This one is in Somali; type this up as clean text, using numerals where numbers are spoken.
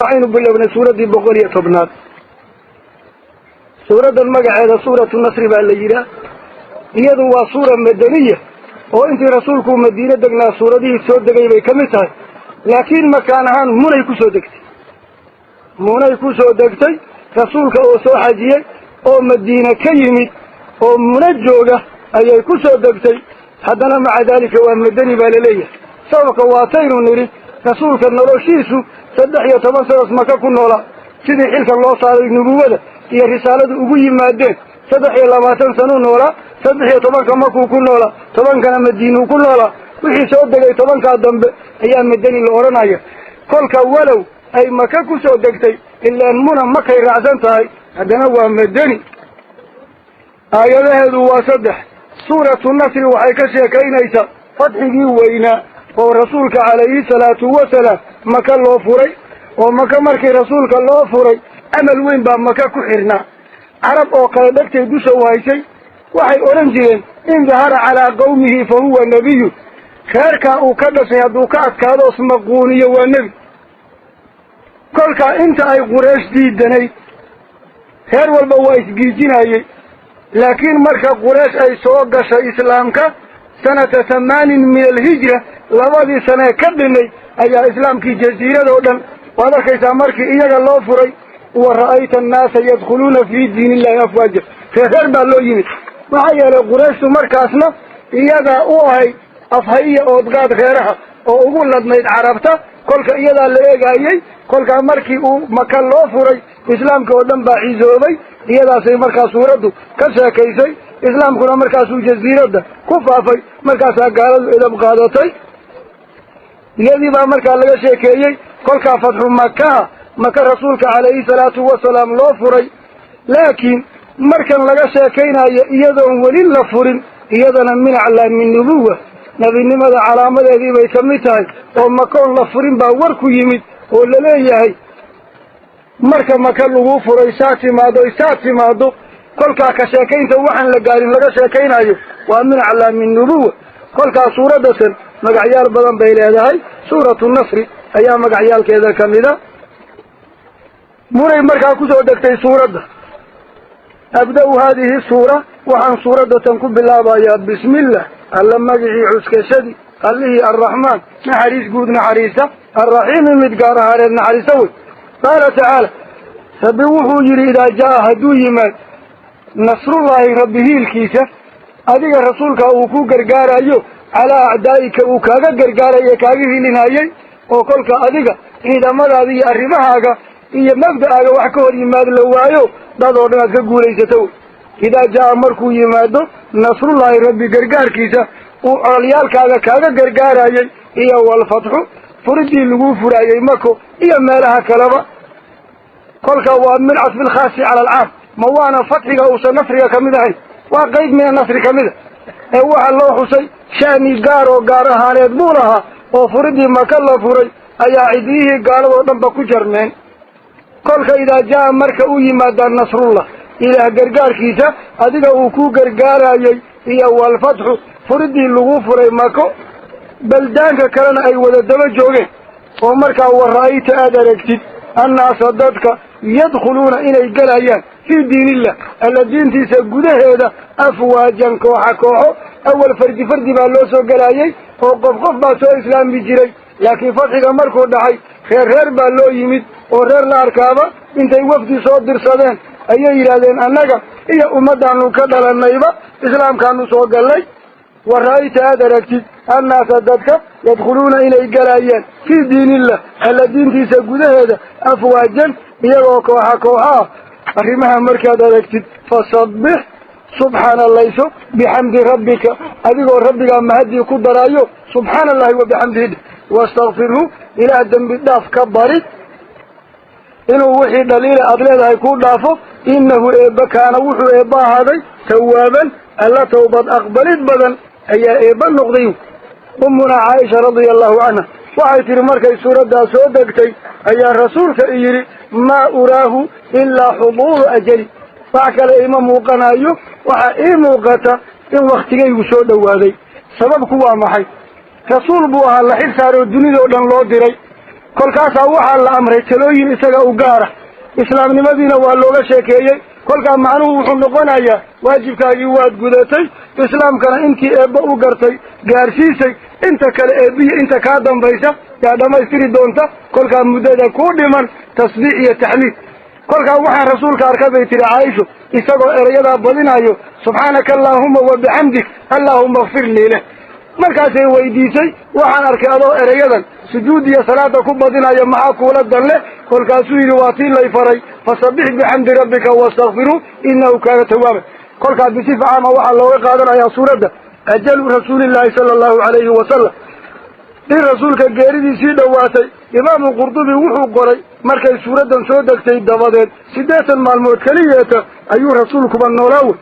Waxaynu bilownay suuraddii 110aad. Suuraddan magaceeda Suuratu Nasri baa la yidhaah. Iyadu waa suura madaniya oo intii rasuulku Madiine degnaa suuradihii soo degay bay ka mid tahay, laakiin makaan ahaan Munay kusoo degtay. Munay kusoo degtay rasuulka oo soo xajiyey oo Madiine ka yimid oo Muna jooga ayay ku soo degtay. Haddana maca daalika waa madani baa laleeyahay. Sababka waataynu nidhi rasuulka noloshiisu 13 sanos Maka ku noolaa. Sidii xilka loo saaray, nubuwada iyo risaaladu ugu yimaadeen, 23 sanuu noolaa. 13-ka Makuu ku noolaa, 10-kana Madiinuu ku noolaa. Wixii soo degay 10-kaa dambe ayaa madani la odhanaya. Kolka walow ay Maka ku soo degtay, ilaan Muna Makay raacsan tahay, haddana waa madani. Aayadaheedu waa 3. Suuratu Nasri waxay ka sheekaynaysaa fatxigii weynaa oo rasuulka calayhi salaatu wasalaam Maka loo furay. Oo Maka markii rasuulka loo furay, amal weyn baa Maka ku xirnaa. Carab oo kale dhegtay dusha wahaysay, waxay odhan jireen: "In dahara calaa qawmihi fa huwa nebiyu." Reerkaa uu ka dhashay hadduu ka adkaado, ismaquuniyo, waa nebi. Kolkaa inta ay Quraysh diidanayd, reer walba waa isgiijinayey. Laakiin marka Quraysh ay soo gashay islaamka sanata 8 min alhijra, 2dii sanee ka dhinay ayaa islaamkii jaziiradoo dhan waad arkaysaa markii iyaga loo furay. "Wa ra'ayta annaasa yadkhuluuna fii diin illahi afwaaja." Reer reer baa loo yimid. Maxaa yeelay, Qurayshtu markaasna iyagaa u ahayd afhayiya oodqaad reeraha oo ugu ladnayd Carabta. Kolka iyadaa la eegaayey. Kolkaa markii uu Maka loo furay, islaamka oo dhan baa cisoobay. Iyadaasay markaa suuraddu ka sheekaysay. Islaamkuna markaasuu jaziiradda ku faafay, markaasaa gaaladu edab qaadatay. Iyadii baa markaa laga sheekeeyey. Kolkaa fatxu Makaha, Maka rasuulka calayhi salaatu wasalaam loo furay. Laakiin markan laga sheekaynayo iyadoon weli la furin, iyadana min aclaami nubuwa, nebinimada calaamadeedii bay ka mid tahay. Oo Makoon la furin baa war ku yimid oo laleeyahay marka Maka lagu furay saa timaado, saa timaado. Kolkaa ka sheekaynta waxaan la gaarin laga sheekaynayo waa min aclaami nubuwa. Kolkaa suuraddasan magacyaal badan bay leedahay. Suuratu Nasri ayaa magacyaalkeeda kamida. Munay markaa kusoo degtay suuradda. Abda-u haadihi suura, waxaan suuraddatan ku bilaabayaa bismillah, Alla magicii cuskashadii, Allihii Arraxmaan naxariis guud naxariista, Arraxiimi mid gaar ahaaneed naxariista wey. Qaala tacaala, Rabbi wuxuu yidhi: idaa jaa, hadduu yimaad, nasrullaahi, Rabbi hiilkiisa adiga rasuulka uu ku gargaarayo, calaa acdaa'ika uu kaaga gargaarayo, kaaga hilinayay, oo kolka adiga ciidamadaada iyo arrimahaaga iyo mabda'aaga wax ka hor yimaad la waayo, dad oo dhan aad ka guulaysato wey. Idaa jaa, markuu yimaado, nasrullaahi, Rabbi gargaarkiisa uu cololyaalkaaga kaaga gargaarayay, iyo walfatxu, furidii lagu furaayey Mako iyo meelaha kaleba. Kolka waa min cadfi alkhaasi cala alcaam. Ma waana fatxiga uusan nasriga kamid ahayn? Waa qayb mina nasri kamida ee waxaa loo xusay shani gaar oo gaar ahaaneed buu lahaa, oo furidii Maka la furay ayaa cidiyihii gaaladoo dhan ba ku jarmeen. Kolka idaa jaa, marka u yimaadaa, nasrullah, Ilaah gargaarkiisa adiga uu ku gargaarayay, iyo walfatxu, furidii lagu furay Mako, baldaanka kalena ay wada daba joogeen, oo markaa wa ra'ayta, aada aragtid, annaasa, dadka, yadkhuluuna, inay gelayaan, fii diinillah, Alla diintiisa gudaheeda, afwaajan, kooxa kooxo. Awal fardi fardi baa loo soo gelayay oo qof qof baa soo islaami jiray, laakiin fatxiga markuu dhacay reer reer baa loo yimid, oo reer la arkaaba intay wafdi soo dirsadeen ayay yidhaahdeen: "Annaga iyo ummaddaanu ka dhalanayba islaamkaanu soo gallay." Wa ra'ayta, aada aragtid, annaasa, dadka, yadkhuluuna, inay galayaan, fii diinillah, Alla diintiisa gudaheeda, afwaajan, iyagoo kooxa kooxa ah. Arrimaha markaad aragtid, fasabbix, subxaanallayso, bixamdi rabbika, adigoo Rabbigaa mahadii ku daraayo. Subxaana allahi wa bixamdihi. Wastakfirhu, Ilaah dembi dhaaf ka bari inuu wixii dhaliila aada leedahay kuu dhaafo. Innahu, Eebba, kaana, wuxuu Eebba ahaaday, tawaaban, Alla tawbad aqbalid badan ayaa Eebba noqday. Ummunaa Caaisha radia allahu canha waxay tihi: markay suuraddaa soo degtay ayaa rasuulka i yidhi: "Maa uraahu ilaa xuduuru ajali." Wax kale ima muuqanayo, waxaa ii muuqata in waktigaygu soo dhowaaday. Sababku waa maxay? Rasuul buu ahaa la xil saaroo dunidoo dhan loo diray. Kolkaasaa waxaa la amray talooyin isaga u gaara, islaamnimadiina waa looga sheekeeyey. Kolkaa macnuhu wuxuu noqonayaa waajibkaagii waad gudatay, islaamkana intii eebba u gartay gaarsiisay, inta kale eebbiya inta kaa dambaysa yaa dhammaystiri doonta. Kolkaa muddada ku dhiman tasbiix iyo taxmiid. Kolkaa waxaan rasuulka arka, bay tihi Caaisho, isagoo erayadaa badinayo, "Subxaanaka allaahuma wa bixamdik, allaahuma ikfir lii" leh. Markaasay weydiisay: "Waxaan arkay adoo erayadan sujuud iyo salaada ku badinaya, maxaa kuula dan leh?" Kolkaasuu yidhi: "Waa tii lay faray, fasabbix bixamdi rabbika wastakfiruu innahu kaana tawaaba." Kolkaa bisifa caama waxaa looga qaadanayaa suuradda ajalu rasuulillaahi sala allahu calayhi wasalam, in rasuulka geeridiisii dhowaatay. Imaamu Qurdubi wuxuu qoray markay suuraddan soo degtay dabadeed 80 maalmood keliyeeta ayuu rasuulkuba noolaa wey.